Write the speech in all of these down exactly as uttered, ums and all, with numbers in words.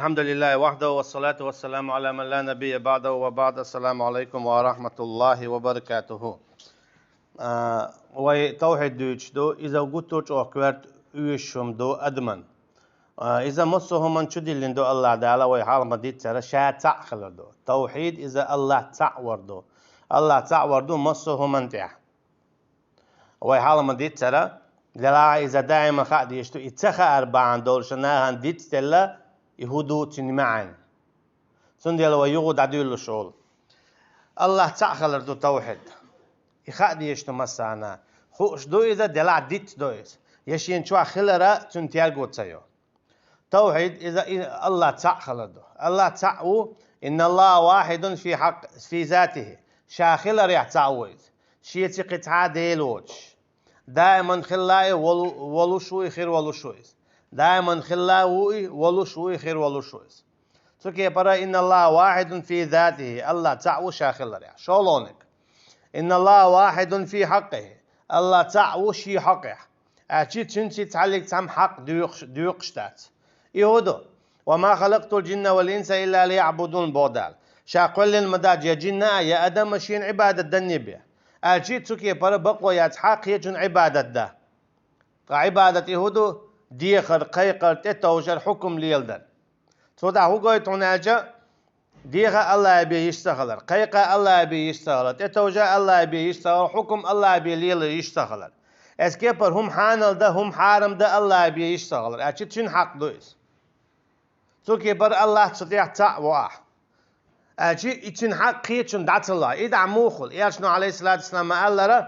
الحمد لله وحده والصلاة والسلام على من لا نبي بعده وبعد. السلام عليكم ورحمة الله وبركاته. А, вай тавхьид дуьйцуш ду, иза гуттар а чӀогӀа коьрта оьшуш хӀума ду адаман. А, иза массо а хӀуманна чудиллина ду АллахӀ Дала, вай хьалха ма-дийццара, ша цхьаъ хилар ду. Тавхьид иза АллахӀ цхьаъ вар ду. АллахӀ цхьаъ вар ду массо а хӀуманна тӀехь. Вай хьалха ма-дийццара, делахь иза даиман хаа дезаш ду, и ца хаар бахьана долуш нахана дицделла, и хӀун ду цуьнан маьӀна. Цундела вай юха дӀадуьйлалуш волу. АллахӀ цхьаъ хилар ду тавхьид. И хаа дезаш ду массарна. Хууш ду иза, делахь дицдо иза. Я шена чохь хилар а цуьнан терго ца йо. Тавхьид иза и АллахӀ цхьаъ хилар ду. АллахӀ цхьаъ ву, إن الله واحد في حق، في ذاته. Ша хиларехь цхьаъ ву иза. Шеца кхин цхьа а Дела воцуш. Даиман хилла и, волу-, волуш ву и, хир волуш ву иза. Даиман хилла ву и, волуш ву и, хир волуш ву иза. Цу кепара إن الله واحد في ذاته, АллахӀ цхьаъ ву ша хиларехь. ШолгӀаниг. إن الله واحد في حقه, АллахӀ цхьаъ ву шен хьакъехь. Аьлча цуьнца цхьаллиг цхьамма хьакъ доькъуш, доькъуш дац. И хӀун ду? وما خلقت الجن والإنس إلا ليعبدون, боху Дала. Ша кхоьллина ма дац я жинна а, я адам а шена Ӏибадат данне бен. Аьлча цу кепара бакъо яц хьан кхечун Ӏибадат дан. Ткъа Ӏибадат и хӀун ду? Дехар, кхайкхар, тӀетовжар, хьукум леладар. Цо дӀа хӀун гойту хьуна аьлча, деха АллахӀе бен йиш ца хилар, кхайкха АллахӀе бен йиш ца хилар, тӀетовжа АллахӀе бен йиш ца хилар, хьукум АллахӀе бен лела йиш ца хилар. Эс кепара хӀума хьанал дан, хӀума хьарам дан АллахӀе бен йиш ца хилар. Аьлча цуьнан хьакъ ду иза. Цу кепара АллахӀ цу тӀехь цхьаъ ву ахь. Аьлча и цуьнан хьакъ кхечунна дӀа ца ло. И дӀа муха хуьлу? Элчано, Ӏалайхиссалату вассалам, ма-аллара,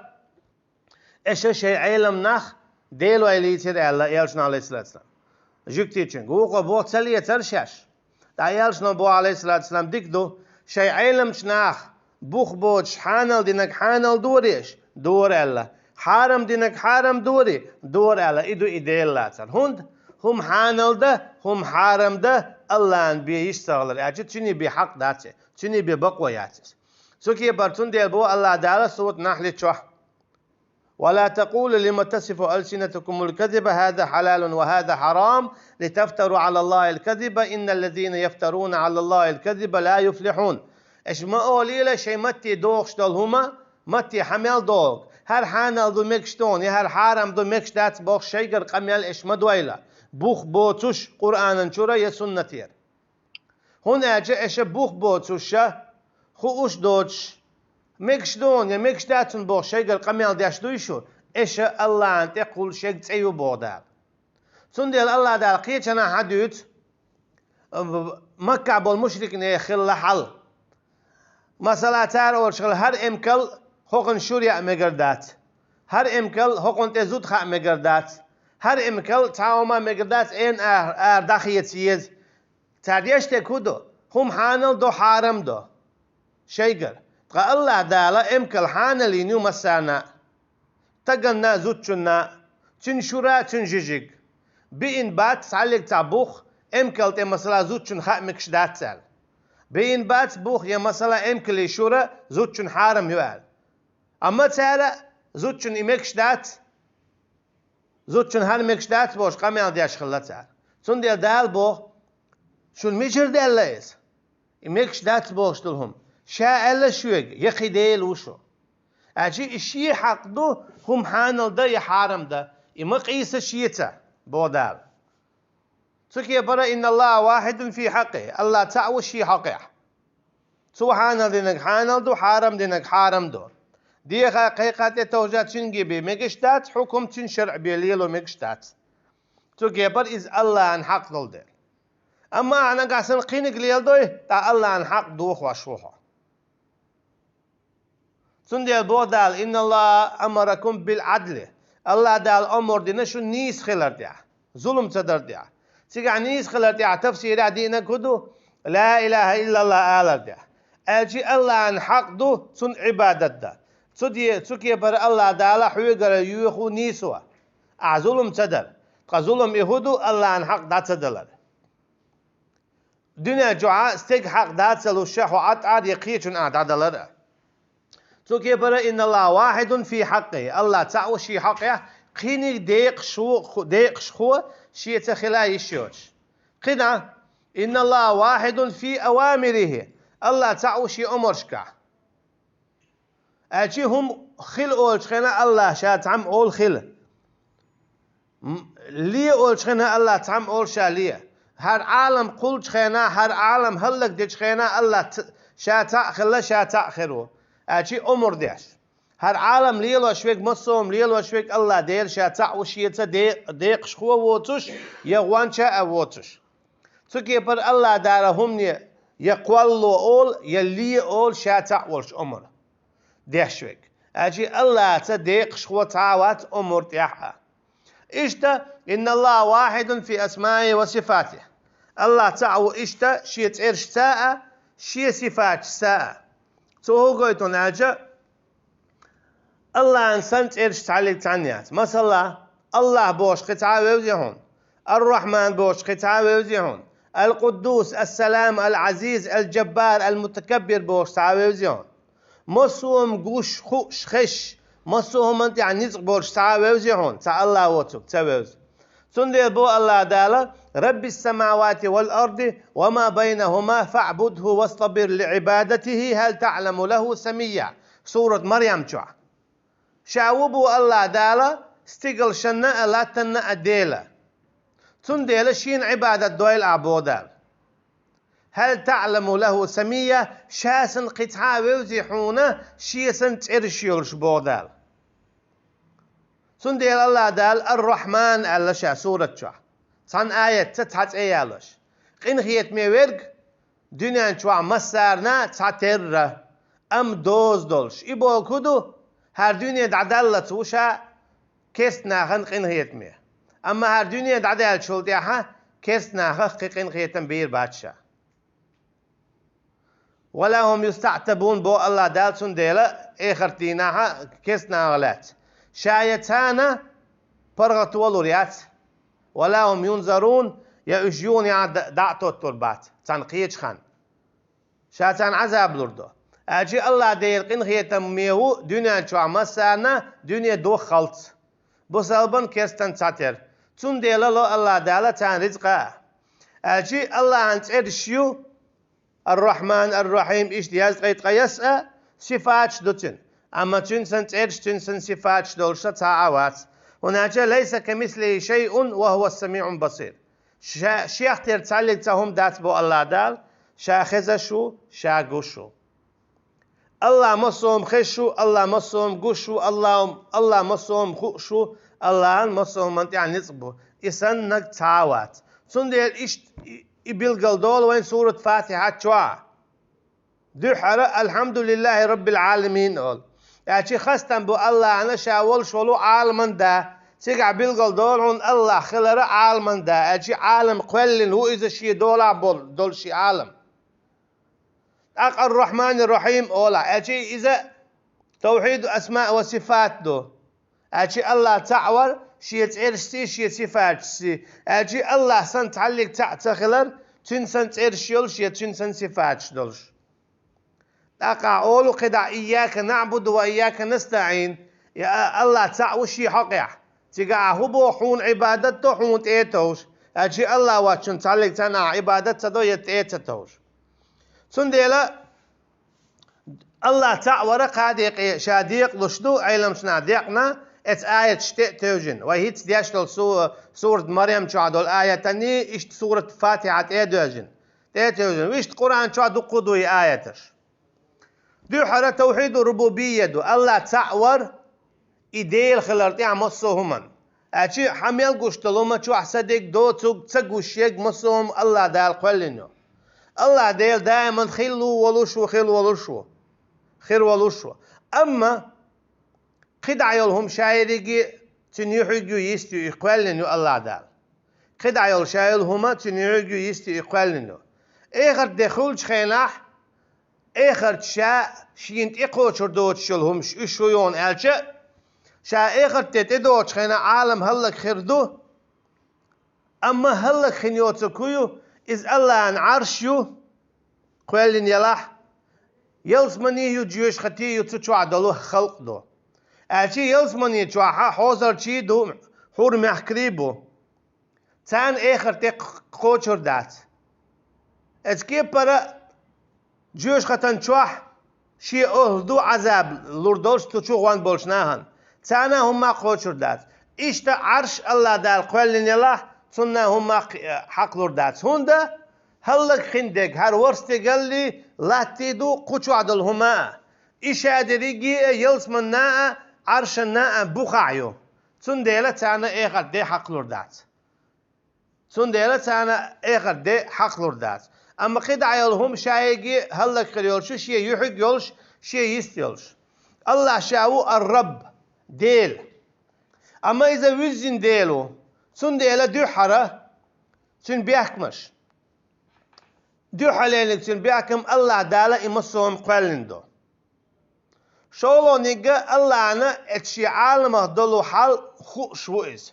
аша шайн Ӏелам нах Делой лийцира аьлла, Элчано, Ӏалайхиссалату вассалам, жуьгтичуьнга. Вукхо боху, ца лецара шаьш. Ткъа Элчано боху, Ӏалайхиссалату вассалам, дика ду, шайн Ӏеламчу наха бух боцуш хьанал динарг хьанал дора аша, дора аьлла, хьарам динарг хьарам дора, дора аьлла, и ду и Дела лацар. ХӀунда? ХӀума хьанал дан, хӀума хьарам дан АллахӀан бен йиш ца хилар, аьлча цуьнан бен хьакъ дац, цуьнан бен бакъо яц иза. Цу кепара цундела боху АллахӀ Дала Сурату Нахьли чохь: ولا تقولوا لما تصف ألسنتكم الكذب هذا حلال وهذا حرام لتفتروا على الله الكذب إن الذين يفترون على الله الكذب لا يفلحون. Аша ма олийла шайн матте дохуш долу хӀума, матте хьан мел догӀу, хӀара хьанал ду мегаш ду хьуна, я хӀара хьарам ду мегаш дац бохуш шайгара къамел аша ма дойла, бух боцуш Къуръанан чуьра я суннатера. ХӀунда аьлча аша бух боцуша, хууш доцуш, мегаш ду хьуна я мегаш дац хьуна бохуш шайгара къамел деш дуй шу, аша АллахӀан тӀе кхуллуш ерг цӀе ю боху Дала. Цундела АллахӀ Дала кхечанхьа хьан дуьйцу, Маккахь болу мушрикне хилла хьал. Масала, цара олуш хилла, хӀара эмкал хӀокхуьнан шура яа мегар дац. ХӀара эмкал хӀокхуьнан тӀе зуда хаа мегар дац. ХӀара эмкал цхьа хӀума мегар дац, эн а, а, дӀахеца еза. Цара деш дерг хӀун ду? ХӀума хьанал до, хьарам до. Шайгара. Ткъа АллахӀ Дала эмкал хьанал йина ю массарна а. Стаганна а, зудчунна а, цуьнан шура а, цуьнан жижиг. Биъна бац цхьаллиг цхьа бух, эмкал тӀе, масала, зудчун хаа мегаш дац аьлла. Биъна бац бух я, масала, эмкалан шура зудчун хьарам ю аьлла. Амма цара зудчун и мегаш дац, зудчун хӀара мегаш дац бохуш къамел деш хилла цара. Цундела Дала боху: «Шуна мичара даьлла иза? И мегаш дац бохуш долу хӀума. Ша аьлла шуьга, я кхин дела ву шу?» Аьлча и шен хьакъ ду, хӀума хьанал дан я хьарам дан. И ма къийса шеца, боху Дала. Цу кепара: «إن الله واحد في حقه», АллахӀ цхьаъ ву шен хьакъехь. Цо хьанал динарг хьанал ду, хьарам динарг хьарам ду. Деха, кхайкха, тӀетовжа цуьнга бен мегаш дац, хьукум цуьнан шарӀ бен лело мегаш дац. Цу кепара иза АллахӀан хьакъ долу дела. Амма ахьа нагахь санна кхиниг леладой, ткъа АллахӀан хьакъ дохош ву хьо. Цундела боху Дала: «إن الله أمركم بالعدل». АллахӀ Дала омар дина шуна нийса хилар тӀехь, зулам ца дар тӀехь. Цигахь нийса хилар тӀехь тафсирехь диънарг хӀун ду? «Ла илаха иллаллахӀ» алар тӀехь. Аьлча АллахӀан хьакъ ду цунна Ӏибадат дан. Цу де-, цу кепара АллахӀ Дала хьоьгара йоьху нийсо. Ахьа зулам ца дара. Ткъа зулам и хӀун ду? АллахӀан хьакъ дӀа ца далар. Дуьнен чохь стеган хьакъ дӀа ца луш, ша хьо Ӏад Ӏар я кхечун ахь дӀадалар а. Цу кепара: «إن الله واحد في حقه». АллахӀ цхьаъ ву шен хьакъехь, кхиниг декъашхо, декъашхо шеца хила йиш йоцуш. Кхин а, إن الله واحد في أوامره. АллахӀ цхьаъ ву шен омаршкахь. Аьлча хӀума хила олучу хенахь АллахӀа ша цхьамма олу хила. М-, ле олучу хенахь АллахӀа цхьамма олу ша ле. ХӀара Ӏалам кхуллучу хенахь, хӀара Ӏалам хӀаллакдечу хенахь АллахӀ ц-, ша цхьаъ хилла, ша цхьаъ хир ву. Аьлча омар деш. ХӀара Ӏалам лелош верг, массо а хӀума лелош верг АллахӀ Дела ша цхьаъ ву, шеца де-, декъашхо а воцуш, я гӀонча а воцуш. Цу кепара АллахӀ Дала хӀумане я кхоллало олу, я ле олу ша цхьаъ волуш омар деш верг. Аьлча АллахӀаца декъашхо цхьа а вац омар тӀехь а. Иштта, إن الله واحد في أسمائه وصفاته. АллахӀ цхьаъ ву иштта шен цӀерашца а, шен сифаташца а. Цо хӀун гойту аьлча, АллахӀан санна цӀераш цхьаьллиг цхьаьнна яц. Масала, АллахӀ бохуш кхин цхьа а вевзий хьуна? Ар-Рахьман бохуш кхин цхьа а вевзий хьуна? Ал-Къуддус, Ас-Салам, Ал-Ӏазиз, Ал-Джаббар, Ал-Мутакаббир бохуш цхьа а вевзий хьуна? Массо а хӀума гуш, хууш, хезаш, массо а хӀуманна тӀехь ницкъ болуш цхьа а вевзий хьуна? Цхьа АллахӀ воцург ца вевза. Цундела боху АллахӀ Дала: رب السماوات والأرض وما بينهما فاعبده واصطبر لعبادته هل تعلم له سميا. Сурат Марьям чохь. Ша ву боху АллахӀ Дала стигалшна а, латтанна а Дела. Цундела шена Ӏибадат дойла ахь, боху Дала. هل تعلم له سميا, ша санна кхин цхьа а вевзий хьуна, шен санна цӀераш йолуш, боху Дала. Цундела АллахӀ Дала Ар-Рахьман аьлла ша сурат чохь, цхьана аятца цхьа цӀе а ялош. Къинхетаме верг дуьнен чохь массарна цхьатерра, амма доза долуш. И бохург хӀун ду? ХӀара дуьне дӀадаллалц ву ша керста нахана къинхетаме. Амма хӀара дуьне дӀадаьллачул тӀаьхьа керста нахах кхин къинхетам бийр бац ша. ولا هم يستعتبون, боху АллахӀ Дала, цундела эхарт дийнахьа керста нахах лаьцна ша я царна паргӀато лур яц. ولا هم ينظرون, я уьш юха а д-, дӀа а тоттур бац царна кхечу ханна. Ша царна Ӏазаб лур ду. Аьлча АллахӀ Делан къинхетаме ву дуьнен чохь массарна, дуьне доххалц, бусалбан керстан цхьатера. Цундела ло АллахӀ Дала царна рицкъа а. Аьлча АллахӀан цӀераш ю Ар-Рахьман, Ар-Рахьим, иштта язткъе ткъаяс а, сифаташ ду цуьнан. Амма цуьнан санна цӀераш, цуьнан санна сифаташ долуш цхьа а вац. ХӀунда аьлча ليس كمثله شيء وهو السميع البصير. Ша, шех тера цхьаьллиг цхьа хӀума дац, боху АллахӀ Дала, ша хезаш ву, ша гуш ву. АллахӀ массо а хӀума хезаш ву, АллахӀ массо а хӀума гуш ву, АллахӀ, АллахӀ массо а хӀума хууш ву, АллахӀан массо а хӀуманна тӀехь ницкъ бу. И саннарг цхьа а вац. Цундела иштта и, и билгал долу вайн сурат Фатихьат чохь. Дуьххьара «Алхьамдулиллахи Раббил Ӏаламин» олу. Аьлча хастам бу АллахӀана, ша волуш волу Ӏаламан да. Цигахь билгал долу хьуна АллахӀ хилара Ӏаламан да. Аьлча Ӏалам кхоьллина ву иза шен долахь бол-, долу шен Ӏалам. ТӀаккха «Ар-Рахьманир-Рахьим» олахь. Аьлча иза тавхьиду асма ва сифат ду. Аьлча АллахӀ цхьаъ вар шен цӀерашций, шен сифаташций. Аьлча АллахӀ санна цхьаьллиг цхьаъ ца хилар, цуьнан санна цӀераш йолуш я цуьнан санна сифаташ долуш. ТӀаккха олу кхидӀа: «Ийяка наӀбуду ва ийяка настаӀин». Я АллахӀ цхьаъ ву шен хьокъехь. Цигахь ахьа хӀун боху, хьуна Ӏибадат до, хьуна тӀе а товш. Аьлча АллахӀ воцчунна цхьаьллиг цхьаннахь Ӏибадат ца до я тӀе а ца товш. Цундела АллахӀ цхьаъ вара кхаа декъе ша декъалуш ду, Ӏеламчу наха декъна, эца аяташ тӀе а тевжина. Вай хӀинца деш долу су-, сурат Марьям чохь долу аятанний, иштта сурат Фатихьа тӀе а доьжина. ТӀе а тевжина. Вуьшта Къуръан чохь дуккха а ду и аяташ. Дуьххьара тавхьиду рубубийя ду. АллахӀ цхьаъ вар, и Дела хилар тӀехь массо а хӀуманна. Аьлча хьан мел гуш долу хӀума чохь са дерг, доцург, ца гуш ерг массо а хӀума АллахӀ Дала кхоьллина ю. АллахӀ Дела даиман хилла ву, волуш ву, хила волуш ву, хир волуш ву. Амма кхидӀа йолу хӀума ша ерриге цуьнан юьхьиг ю, йист ю, и кхоьллина ю АллахӀ Дала. КхидӀа йолу ша йолу хӀума цуьнан юьхьиг ю, йист ю, и кхоьллина ю. Эхарт де хуьлучу хенахь, эхарт ша шена тӀекхочур доцуш йолу хӀумаш, уьш хӀун йону аьлча, ша эхарт де тӀедогӀучу хенахь Ӏалам хӀаллак хир ду, амма хӀаллак хин йоцург хӀун ю, иза АллахӀан Ӏарш ю, кхоьллина елахь, ялсамани ю, жоьжахати ю, цу чохь долу халкъ ду. Аьлча ялсамани чохь хьозарчий ду, хьур мехкарий бу. Царна эхарт де кх-, кхочур дац. Эцу кепара жоьжахатан чохь шен охӀла ду Ӏазаб лур долуш цу чу гӀон болчу нахана. Царна хӀумма а кхочур дац. Иштта Ӏарш АллахӀ Дала кхоьллина елахь, цунна хӀумма а кхи-, хьакхалур дац. ХӀунда хӀаллакьхина дерг хӀара ворхӀ стигаллий, латтий ду, кху чохь долу хӀума а. И шадерриге а, ялсаманна а, Ӏаршанна а бухахь ю. Цундела царна эхарт де хьакхалур дац. Цундела царна эхарт де хьакхалур дац. Амма кхидӀа йолу хӀума шайиге хӀаллакьхир йолуш ю, шен юьхьиг йолуш, шен йист йолуш. АллахӀ Ша ву ар-Рабб, Дела. Амма Иза вуьззина Дела ву. Цундела дуьххьара Цуьнан бехкамаш. Дуьххьарлерниг Цуьнан бехкам АллахӀ Дала и массо а хӀума кхоьллина ду. ШолгӀаниг а АллахӀна эцу шен Ӏаламах долу хьал хууш ву Иза.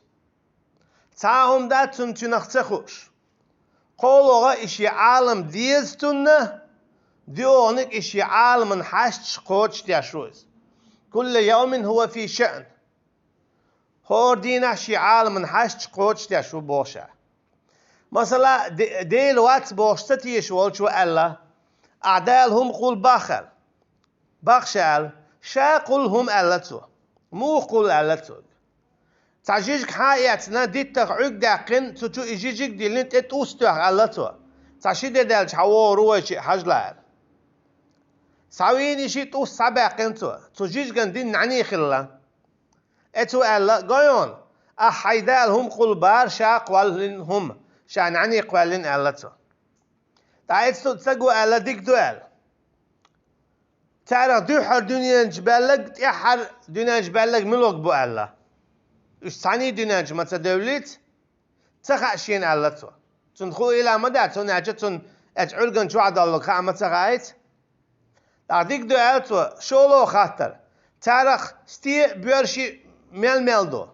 Цхьа а хӀума дац Цунна цуьнах ца хууш. КхоалгӀа и шен Ӏалам деза Цунна, доьалгӀаниг и шен Ӏаламан хьашташ кхочушдеш ву Иза. Кулла йовмин хӀува фи шаън. ХӀора дийнахь шен Ӏаламан хьашташ кхочушдеш ву боху Ша. Масала, де-, Дела вац бохуш ца теша волчо аьлла, ахь Дала хӀума кхуллу бах аьлла. Бах Ша аьлла, Ша кхуллу хӀума аьлла цо. Муха кхуллу аьлла цо. Цхьа жижиг хьа а эцна, диттах Ӏуьрг даьккхина, цу чу и жижиг а диллина, тӀе тӀус а тоьхна аьлла цо. Цхьа ши де даьлча хьан вогӀур ву вай шиъ хьажал аьлла. Схьавийна и шиъ тӀус схьабаьккхина цо. Цу жижиган дин нӀаьний хилла. Эцо аьлла, гой хьуна, ахь хьайн Дала хӀума кхуллу бахара, Ша кхоьллина хӀума, Ша нӀаьний кхоьллина аьлла цо. ТӀаккха эцу стага аьлла, дика ду аьлла. Царах дуьххьара дуьнен чу баьлларг, тӀаьххьара дуьнен чу баьлларг муьлхарг бу аьлла. Уьш цхьаьний дуьнен чу ма ца девллица, ца хаьа шена аьлла цо. Цунна хуур ма дац, хӀунда аьлча цунна эцу Ӏуьрган чохь долларг хаа ма ца хаьа иза. ТӀаккха дика ду аьлла цо, шолгӀа хаттар. Царах сте а, боьрши а мел-мел ду?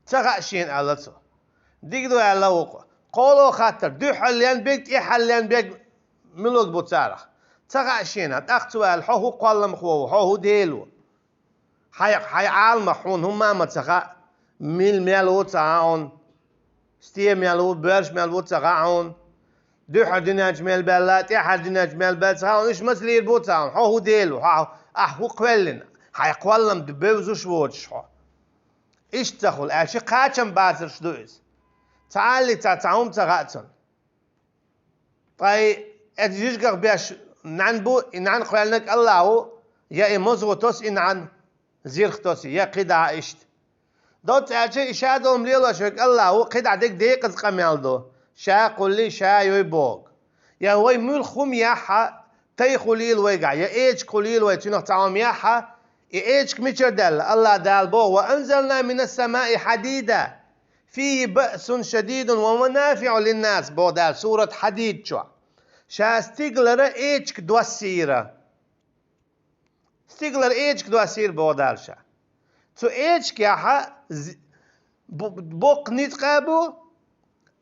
Ца хаьа шена аьлла цо. Дика ду аьлла вукхо. КхоалгӀа хаттар. Дуьххьара лен берг, тӀаьххьара лен берг муьлхарг бу царах? Ца хаьа шена. ТӀаккха цо аьлла, хьо хӀун кхолламхо ву, хьо хӀун Дела ву? Хьайн, хьайн Ӏаламах хьуна хӀумма а ма ца хаьа, мила мел ву ца хаьа хьуна, сте мел ву, боьрша мел ву ца хаьа хьуна, дуьххьара дуьнен чу мел баьлла, тӀаьххьара дуьнен чу мел баьлла ца хаьа хьуна, иштта маца лийр бу ца хаьа хьуна, хьо хӀун кхоьллина, хьайн кхоллам бевзаш воцуш хьо. Иштта ца хуьлу, аьлча кхачам бацарш ду иза. Цхьа аллиг цхьа, цхьа хӀума ца хаьа цунна. Ткъа и эцу жижигах беш нӀаьна бу, и нӀаьна кхоьллинарг АллахӀ ву, я и мозо тосу и нӀаьна, зирх тосу, я кхидӀа иштта. Доцца аьлча, и шадолу лелош верг АллахӀ ву, кхидӀа дерг декъаза къамел ду, Ша кхуллий, Ша юй бохург. Я вай муьлхха хӀума яхь а, тай хуьлийла вайгахь, я эчиг хуьлийла вай, цуьнах цхьа хӀума яхь а, и эчиг мичара даьлла? АллахӀ Дала боху: «Ва анзална минас самаи хьадида». «Фийхи баъсун шадидун ва манафиӀу линнас», боху Дала сурат Хьадид чохь. Ша стигалара эчиг доссийра. Стигалара эчиг доссийра боху Дала ша. Цу эчигехь а з-, бу-, боккха ницкъ а бу,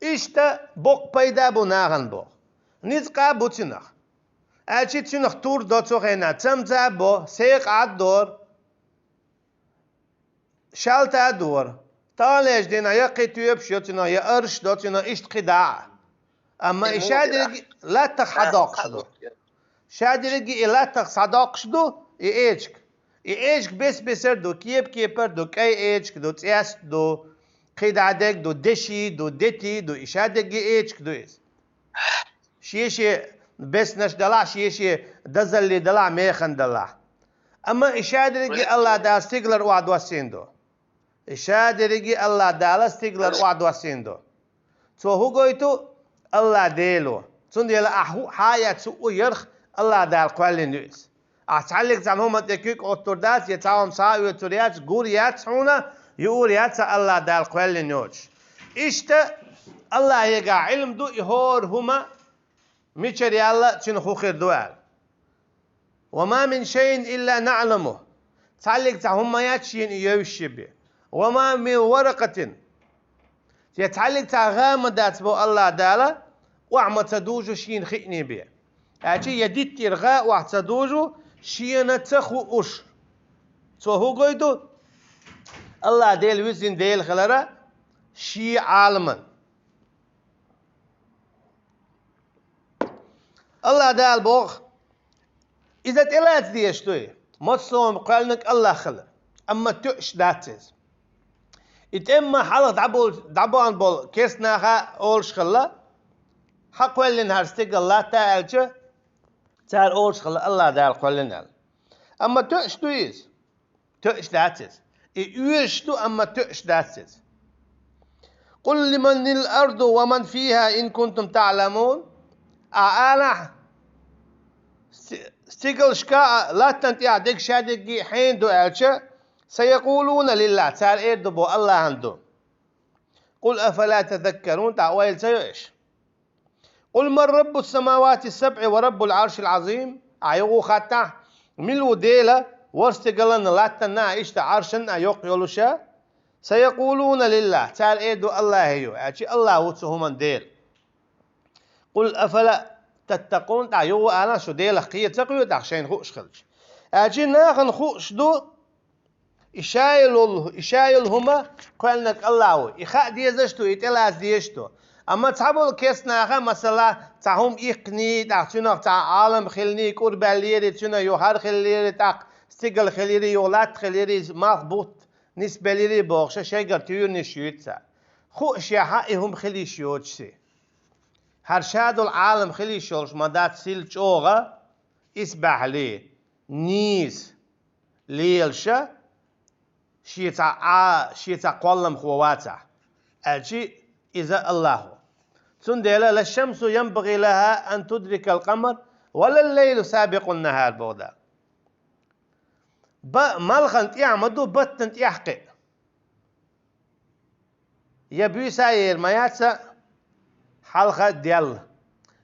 иштта боккха пайда а бу нахана боху. Ницкъ а бу цуьнах. Аьлча цуьнах тур до цу хенахь, цамца а бо, секъа а дора. Шалта а дора. Таханлерчу дийнахь я кхин тоьпаш йо цуьнан, я арш до цуьнан, иштта кхидӀа а. Амма и шадерриге латтах схьадоккхуш ду. Шадерриге и латтах схьадоккхуш ду, и эчиг. И эчиг бес-бесар ду, кепа-кепар ду, кӀай эчиг ду, цӀест ду, кхидӀа дерг ду, деши ду, дети ду, и шадерриге эчиг ду иза. Шен-шен беснаш далахь, шен-шен дазалли далахь, механ далахь. Амма и шадерриге АллахӀ Дала стигалара охьадоссийна ду. И шадерриге АллахӀ Дала стигалара охьадоссийна ду. Цо хӀун гойту? АллахӀ Дела ву. Цундела ахь хӀуъа хьа а эцна, хӀуъа ярх АллахӀ Дала кхоьллина ю иза. Ахь цхьаьллиг цхьана хӀуманна тӀе куьг Ӏоттур дац, я цхьа хӀума схьа а оьцур яц, гур яц хьуна, юур яц хьан АллахӀ Дала кхоьллина йоцуш. Иштта АллахӀегахь Ӏилма ду и хӀора хӀума мичара яьлла, цуьнан хӀун хир ду аьлла. «Ва ма мин шайин илла наӀламу». Цхьаьллиг цхьа хӀума ма яц шена и евзаш бен. «Ва ма мин варакъатин». Я цхьаьллиг цхьа гӀа ма дац бо АллахӀ Дала, охьа ма ца дужу шена хиъна бен. Аьлча я диттера гӀа охьа ца дужу, шена ца хууш. Цо хӀун гойту? АллахӀ Дела вуьззина Дела хилара шен Ӏаламан. Аллах Дала боху, иза тӀелаца дезаш дуй, массо а хӀума кхоьллинарг Аллах хилар, амма тоьаш дац иза. И тӀемма хьалха дӀабол-, дӀабоьлхуш болу керста наха олуш хилла, хьан кхоьллина хӀара стигал латта аьлча, цара олуш хилла Аллах Дала кхоьллина аьлла. Амма тоьаш дуй иза? Тоьаш дац иза. И оьшуш ду, амма тоьаш дац иза. «Къул лиманил арду ва ман фиха ин кунтум таъламун». Ахьа алахь, сти-, стигалшка а, латтана тӀехь дерг шадерриге хьенан ду аьлча, «Саякъулуна лиллах», цара эр ду боху Аллахьан ду. «Къул афала тазаккарун», тӀаккха ойла ца йо аша? «Къул ман раббус самавати сабъи ва раббул Ӏаршил Ӏазим». Ахьа юха хаттахь, мила ву Дела, ворхӀ стигалан а, латтанна а, иштта Ӏаршан а йоккха йолуша? «Саякъулуна лиллах», цара эр ду Аллахье ю, аьлча Аллах ву цу хӀуман Дела. «Къул афала таттакъун», тӀаккха юха ала, шу Делах кхера ца кхоьру тӀаккха шайна хууш хилча. Аьлча нахана хууш ду, и ша йолу, и ша йолу хӀума кхоьллинарг Аллах ву. И хаа дезаш ду, и тӀелаца дезаш ду. Амма цхьаболу керста наха, масала, цхьа хӀума иккхиний, тӀаккха цуьнах цхьа Ӏалам хилиний, кӀур баьллера, цуьнан юха хӀара хилира, тӀаккха стигала хилира, юха латта хилира, иза малх бутт нисбелира бохуша, шайгара туьйранаш юьйцу цара. Хууш яхьа и хӀума хила йиш йоцуш се. ХӀара ша долу Ӏалам хила йиш йолуш ма дац сил чӀогӀа, исбаьхьале, нийса лелаша, шен цхьа Ӏа-, шен цхьа кхолламхо вацахь, аьлча иза Аллах ву. Цундела: «Ла шамсу янбагӀи лаха ан тудрикал къамар, ва лал лайлу сабикъун нахар», боху Дала. Ба-, малхана тӀехь ма ду, баттана тӀехь кхиа. Я буьйса а ер ма яц хьалха а, делла.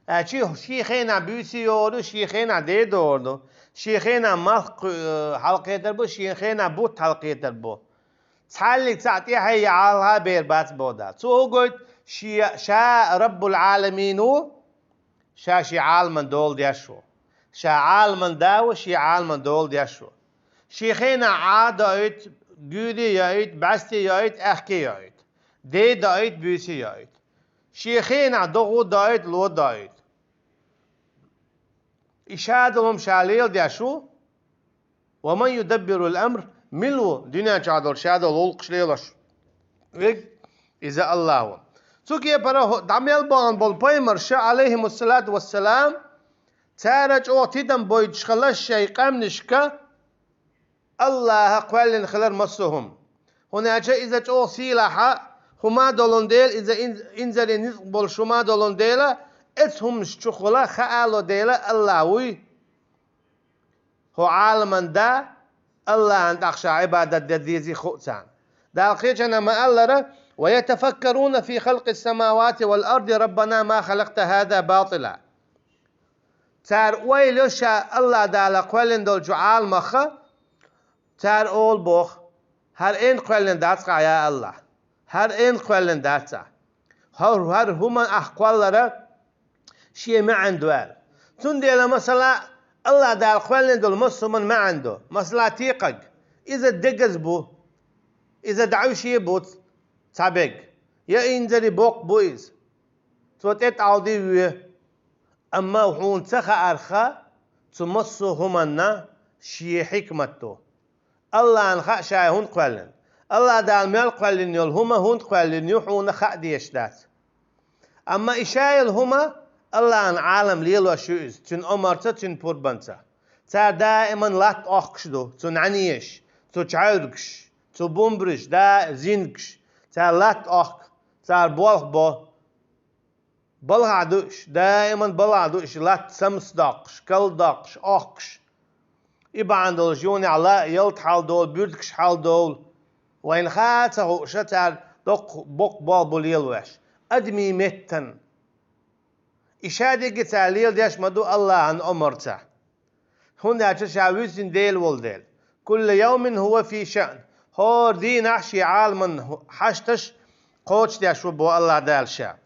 Аьлча шен хенахь буьйса йогӀур ду, шен хенахь ден догӀур ду, шен хенахь малх кху-, хьалакхетар бу, шен хенахь бутт хьалакхетар бу. Цхьаьллиг цхьаъ тӀаьхье я хьалха а бер бац боху Дала. Цо хӀун гойту, шен, ша Раббул Ӏаламин ву, ша шен Ӏаламан дола деш ву. Ша Ӏаламан да ву, шен Ӏаламан дола деш ву. Шен хенахь Ӏа доуьйту, гуьйре йоуьйту, бӀаьсте йоуьйту, аьхке йоуьйту. Ден доуьйту, буьйса йоуьйту. Шен хенахь догӀу доуьйту, ло доуьйту. И ша долу хӀума ша леладеш ву. «Ва ман юдаббирул амр», мила ву дуьнен чохь долу ша долу гӀуллакхаш лелош верг? Иза Аллах ву. Цу кепара хӀо-, дӀа мел бахана болу пайхамарша, Ӏалайхимуссалату вассалам, цара чӀогӀа тидам бойтуш хилла шайн къаьмнашка, Аллаха кхоьллина хилар массо а хӀума. ХӀунда аьлча иза чӀогӀа сийлахь хӀума долун дела, иза ин-, инзаре низкъ болуш хӀума долун дела, эцу хӀуманаш чухула хаало дела Аллах вуй. ХӀо Ӏаламан да, Аллахьан тӀаккха ша Ӏибадат де дезий хуу царна. Дала кхечанхьа ма-аллара: «Ва ятафаккаруна фи халкъис самавати вал арди раббана ма халакъта хаза батила». Цара ойла йо ша Аллах Дала кхоьллина долчу Ӏаламах, цара олу боху: «ХӀара эна кхоьллина дац ахь, я Аллах? ХӀара эна кхоьллина дац ахь? ХӀара, хӀара хӀума ахь кхоллара шен маьӀна ду», – аьлла. Цундела, масала, Аллах Дала кхоьллина долу массо а хӀуманан маьӀна ду. Масала, текхаг. Иза дегаза бу. Иза дӀаьвше бу цхьа бег. Я инзаре боккха бу иза. Цо тӀе тӀалди ве. Амма хьуна ца хаарха, цу массо а хӀуманна шен хьикмат ду. Аллахьан хаьа ша хӀунда кхоьллина. Аллах Дала мел кхоьллина йолу хӀума хӀунда кхоьллина ю, хьуна хаа дезаш дац. Амма и ша йолу хӀума Аллахьан Ӏалам лелош ю иза, цуьнан омарца, цуьнан пурбанца. Цара даиман латта охкуш ду, цу нӀаьнеш, цу чхьаьвригаш, цу бумбараш, да-, зингаш. Цара латта охку, цара болх бо. Балхахь ду уьш, даиман балхахь ду уьш, латта самсадоккхуш, калдоккхуш, охкуш. И бахьана долуш юнехь ла а ялта хьалдолу, буьртигаш хьалдолу. Вайна хаа ца хууша цара доккха боккха болх бу лелавеш. Адамийн меттан. И шадерриге цара леладеш ма ду Аллахьан омарца. ХӀунда аьлча ша вуьззина Дела волу дела. «Кулла йовмин хӀува фи шаън». ХӀора дийнахь шен Ӏаламан хьашташ кхочушдеш ву бо Аллах Дала ша.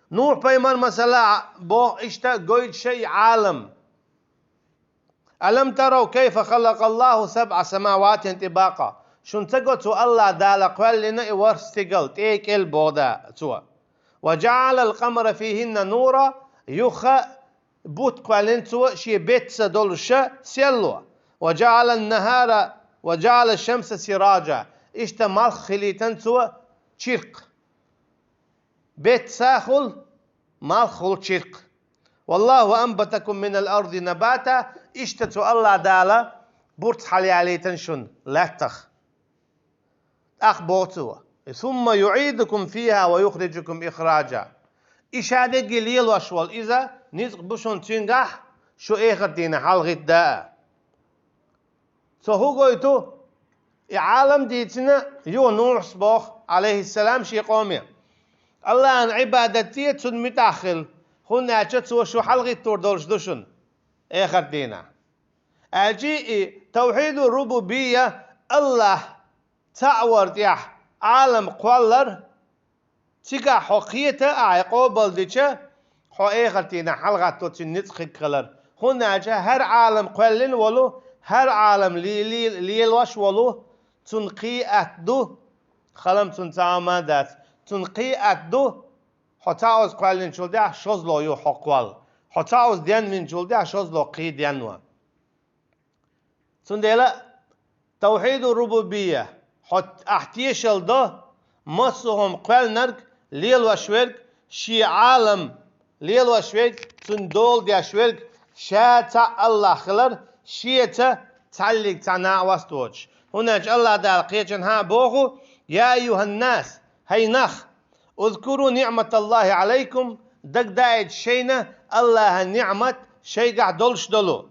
Нухь-пайхамар, масала, боху иштта гойтуш и Ӏалам. «Алам тарав кайфа халакъаллаху сабъа самаватин тибакъа». Шуна ца го цу Аллах Дала кхоьллина и ворхӀ стигал, тӀе а кӀел боху да цо. «Ва жаъалал къамара фихинна нура», юха бутт кхоьллина цо шен бетта са долуш серло. «وجعل النهار وجعل الشمس سراجا». Иштта малх хилийтина цо чиркх. Бетта са хуьлу, малх хуьлу чиркх. «والله أنبتكم من الأرض نباتا». Иштта цу Аллах Дала бурц хьалаялийтина шуна лаьттах. ТӀаккха боху цо: «ثم يعيدكم فيها ويخرجكم إخراجا». И ша дерриге лелош волу иза ницкъ бу шуна цуьнгахь, шу эхарт дийнахь хьалагӀиттадо. Цо хӀун гойту? И Ӏалам дийцина юха Нухьас боху, Ӏалайхиссалам, шен къоме: Аллахьан Ӏибадат де, цунна муьтӀахь хила, хӀунда аьлча цо шу хьалагӀиттор долуш ду шуна эхарт дийнахь. Аьлча и тавхьиду рубубийя, Аллах цхьаъ вар тӀехь Ӏалам кхоллар, цигахь хьо кхета, ахьа къобалдича, хьо эхарт дийнахь хьалагӀатто цуьнан ницкъ хиг хилар. ХӀунда аьлча хӀара Ӏалам кхоьллина волу, хӀара Ӏалам ле-, ле-, лелош волу, цунна кхин атта ду, халам цунна цхьа а ма дац, цунна кхин атта ду, хьо цхьа оза кхоьллинчул тӀаьхьа шозлагӀа ю хьо кхолла, хьо цхьа оза денвинчул тӀаьхьа шозлагӀа кхин денван. Цундела тавхьиду рубубийя, хьо ахь тешалла до, массо а хӀума кхоьллинарг, лелош верг, шен Ӏалам лелош верг, цунна дола деш верг, ша цхьаъ Аллах хилар, шеца цхьаллиг цхьа накъост воцуш. ХӀунда аьлча Аллах Дала кхечанхьа а боху: «Я айюханнас», хӀай нах, «узкуру ниъматаллахи Ӏалайкум», дагадаийта шайна Аллахьан ниъмат шайгахь долуш долу.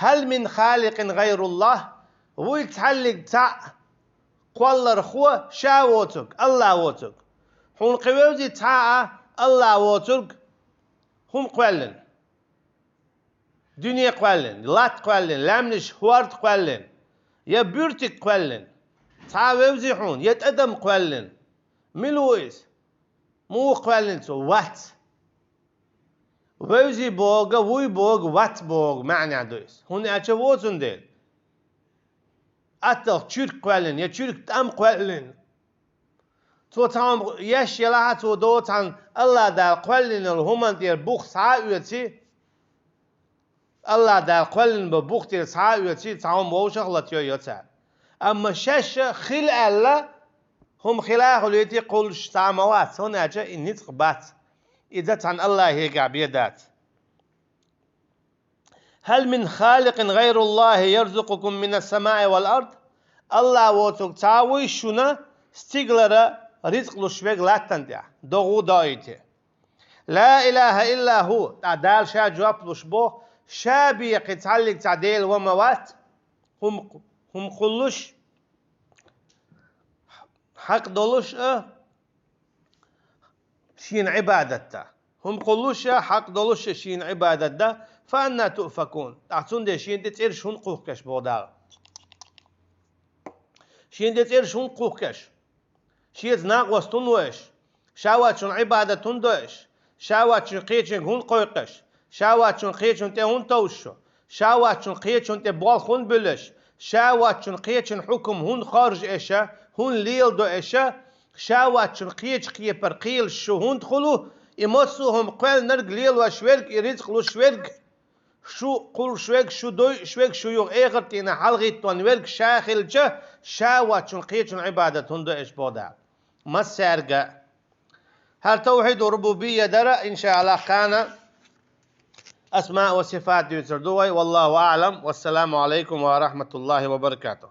«Хьал мин халикъин гӀайруллах», вуй цхьаллиг цхьаъ кхоллархо ша воцург, Аллах воцург. Хьуна кхин вевзий цхьа а Аллах воцург хӀума кхоьллина? Дуьне кхоьллина, латта кхоьллина, лаьмнаш, хӀорда кхоьллина, я буьртиг кхоьллина? Цхьа а вевзий хьуна, я тӀадам кхоьллина? Мила ву иза? Муха кхоьллина цо? Вац. Вевзий боху, вуй боху, вац боху маьӀна ду иза. ХӀунда аьлча воцун дела. Атталла чуьрк кхоьллина, я чуьрк тӀам кхоьллина. Цо цхьа хӀума еш елахь а, цо доцу цхьаьна Аллах Дала кхоьллина йолу хӀуманна тӀера бух схьа а оьций, Аллах Дала кхоьллина бо бух тӀера схьа а оьций, цхьа хӀума вовшах а латайо цара. Амма шаьш а хила аьлла, хӀума хила а хуьлуьйтий, кхуллуш цхьа а ма вац, хӀунда аьлча и ницкъ бац. Иза цхьана Аллахьегахь бен дац. «Хьал мин халикъин гӀайруллахи ярзукъукум минас самаи вал ард?» Аллах воцург цхьа а вуй шуна стигалара рицкъ луш верг латтана тӀехь, догӀу доуьйтий? «Ла илаха илла ху», тӀаккха Дала ша жоп луш боху, ша бен кхин цхьаллиг цхьа Дела ван ма вац, хӀума, хӀума кхуллуш, хьакъ долуш а, шена Ӏибадат дан. ХӀума кхуллуш а, хьакъ долуш а шена Ӏибадат дан, «фа анна туъфакун». ТӀаккха цундела шена тӀе цӀераш хӀунда кхухкаш боху Дала? Шена тӀе цӀераш хӀунда кхухкаш? Шеца накъост хӀунда ву аш? Ша воцчунна Ӏибадат хӀунда до аш? Ша воцчунна кхечуьнга хӀунда кхойкху аш? Ша воцчунна кхечунна тӀе хӀунда товш шу? Ша воцчунна кхечунна тӀе болх хӀунда буьллу аш? Ша воцчунна кхечун хьукам хӀунда хоржу аша, хӀунда леладо аша? Ша воцчунна кхечу кхепара кхелаш шу хӀунда хуьлу? И массо а хӀума кхоьллинарг, лелош верг, и рицкъ луш верг, шу кхуллуш верг, шу дойуш верг, шу юха эхарт дийнахь хьалагӀиттон верг ша хилча, ша воцчунна кхечун Ӏибадат хӀунда до аш боху Дала? Массаьрга а. ХӀара тавхьиду рубубийя дара, иншааллах, кхана асма ва сифат дуьйцур ду вай. Валлаху аълам. Вассаламу алайкум ва рахматуллахи ва баракатух.